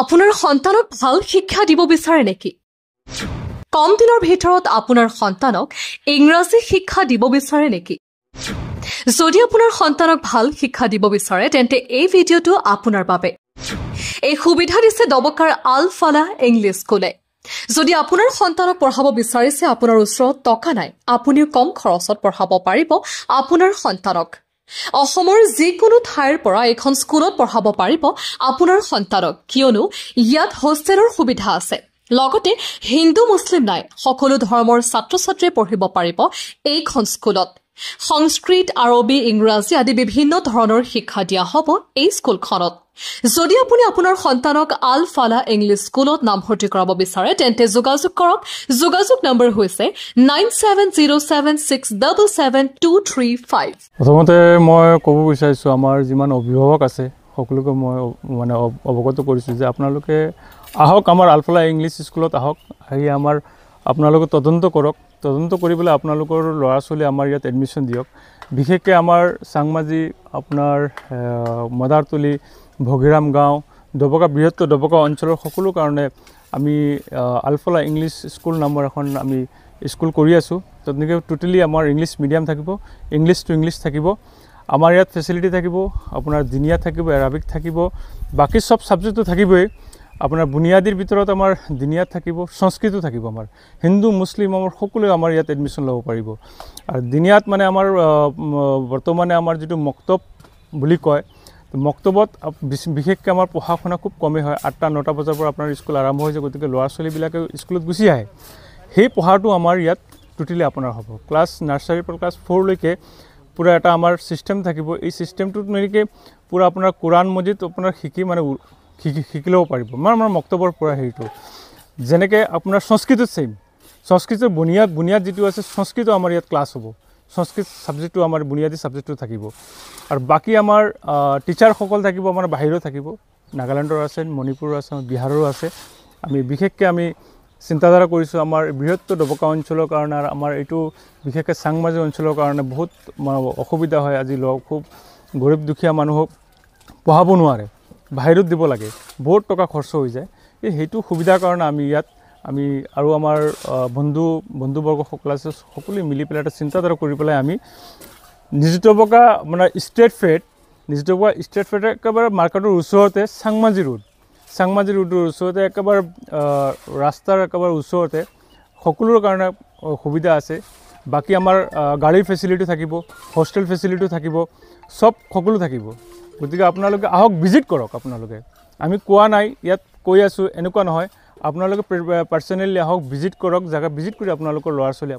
আপোনাৰ সন্তানক ভাল শিক্ষা দিব বিচাৰে নেকি? কম দিনৰ ভিতৰত আপোনাৰ সন্তানক ইংৰাজী শিক্ষা দিব বিচাৰে নেকি? যদি আপোনাৰ সন্তানক ভাল শিক্ষা দিব বিচাৰে, তেন্তে এই ভিডিঅ'টো আপোনাৰ বাবে। এই সুবিধা দিছে ডবকাৰ আল ফালাহ ইংলিছ স্কুলে। যদি আপোনাৰ সন্তানক পঢ়াব বিচাৰিছে, আপোনাৰ ওচৰত টকা নাই, আপুনিও কম খৰচত পঢ়াব পাৰিব আপোনাৰ সন্তানক। অসমৰ যিকোনো ঠাইৰ পৰা এইখন স্কুলত পঢ়াব পাৰিব আপোনাৰ সন্তানক, কিয়নো ইয়াত হোষ্টেলৰ সুবিধা আছে। লগতে হিন্দু মুছলিম নাই, সকলো ধৰ্মৰ ছাত্ৰ ছাত্ৰীয়ে পঢ়িব পাৰিব এইখন স্কুলত। সংস্কৃত, আৰবী, ইংৰাজী আদি বিভিন্ন ধৰণৰ শিক্ষা দিয়া হ'ব এই স্কুলখনত। যদি আপুনি আপোনাৰ সন্তানক আল ফালাহ ইংলিছ স্কুলত নামভৰ্তি কৰাব বিচাৰে, তেন্তে যোগাযোগ কৰক। যোগাযোগ নম্বৰ হৈছে 9707677235। প্ৰথমতে মই ক'ব বিচাৰিছোঁ, আমাৰ যিমান অভিভাৱক আছে সকলোকে মই মানে অৱগত কৰিছোঁ যে আপোনালোকে আহক, আমাৰ আলফালা ইংলিছ স্কুলত আহক, আহি আমাৰ আপোনালোকে তদন্ত কৰক। তদন্ত কৰি পেলাই আপোনালোকৰ ল'ৰা ছোৱালী আমাৰ ইয়াত এডমিশ্যন দিয়ক। বিশেষকৈ আমাৰ চাংমাজি, আপোনাৰ মদাৰতলি, ভগীৰাম গাঁও, ডবকা, বৃহত্তৰ ডবকা অঞ্চলৰ সকলো কাৰণে আমি আলফালা ইংলিছ স্কুল নামৰ এখন আমি স্কুল কৰি আছোঁ, য'ত নেকি টোটেলি আমাৰ ইংলিছ মিডিয়াম থাকিব, ইংলিছ টু ইংলিছ থাকিব। আমাৰ ইয়াত ফেচিলিটি থাকিব, আপোনাৰ দিনিয়া থাকিব, এৰাবিক থাকিব, বাকী চব ছাবজেক্টটো থাকিবই। আপোনাৰ বুনিয়াদীৰ ভিতৰত আমাৰ দিনিয়াত থাকিব, সংস্কৃতো থাকিব। আমাৰ হিন্দু মুছলিম আমাৰ সকলোৱে আমাৰ ইয়াত এডমিশ্যন ল'ব পাৰিব। আৰু দিনিয়াত মানে আমাৰ বৰ্তমানে আমাৰ যিটো মক্তব বুলি কয়, মক্তবত বিশেষকৈ আমাৰ পঢ়া শুনা খুব কমেই হয়। 8টা 9টা বজাৰ পৰা আপোনাৰ স্কুল আৰম্ভ হৈ যায়, গতিকে ল'ৰা ছোৱালীবিলাকে স্কুলত গুচি আহে। সেই পঢ়াটো আমাৰ ইয়াত টোটেলি আপোনাৰ হ'ব। ক্লাছ নাৰ্চাৰীৰ পৰা ক্লাছ 4লৈকে পূৰা এটা আমাৰ ছিষ্টেম থাকিব। এই ছিষ্টেমটোত মানে কি পূৰা আপোনাৰ কোৰাণ মজিদ আপোনাৰ শিকি মানে শিকি ল'ব পাৰিব। মানে আমাৰ মক্তবৰ পৰা হেৰিটো যেনেকৈ আপোনাৰ সংস্কৃতত ছেইম, সংস্কৃতৰ বুনিয়াদ যিটো আছে সংস্কৃতো আমাৰ ইয়াত ক্লাছ হ'ব। সংস্কৃত ছাবজেক্টটো আমাৰ বুনিয়াদী ছাবজেক্টটো থাকিব। আৰু বাকী আমাৰ টিচাৰসকল থাকিব, আমাৰ বাহিৰৰ থাকিব, নাগালেণ্ডৰ আছে, মণিপুৰৰ আছে, বিহাৰৰো আছে। আমি বিশেষকৈ আমি চিন্তাধাৰা কৰিছোঁ আমাৰ বৃহত্তৰ ডবকা অঞ্চলৰ কাৰণে, আৰু আমাৰ এইটো বিশেষকৈ চাংমাজি অঞ্চলৰ কাৰণে বহুত অসুবিধা হয়। আজি লগ খুব গৰীব দুখীয়া মানুহক পঢ়াব নোৱাৰে, বাহিৰত দিব লাগে, বহুত টকা খৰচ হৈ যায়। এই সেইটো সুবিধাৰ কাৰণে আমি ইয়াত আমি আৰু আমাৰ বন্ধুবৰ্গসকল আছে, সকলোৱে মিলি পেলাই এটা চিন্তাধাৰা কৰি পেলাই আমি নিজ ডবকা মানে ষ্টেট ফেড, নিজ ডবকা ষ্টেট ফেডৰ একেবাৰে মাৰ্কেটৰ ওচৰতে চাংমাজি ৰোড, চাংমাজি ৰোডৰ ওচৰতে একেবাৰে ৰাস্তাৰ একেবাৰে ওচৰতে সকলোৰে কাৰণে সুবিধা আছে। বাকী আমাৰ গাড়ীৰ ফেচিলিটি থাকিব, হোষ্টেল ফেচিলিটিও থাকিব, চব সকলো থাকিব। গতিকে আপোনালোকে আহক, ভিজিট কৰক। আপোনালোকে আমি কোৱা নাই ইয়াত কৈ আছোঁ এনেকুৱা নহয়, আপোনালোকে পাৰ্চনেলি আহক, ভিজিট কৰক, জেগা ভিজিট কৰি আপোনালোকৰ ল'ৰা ছোৱালী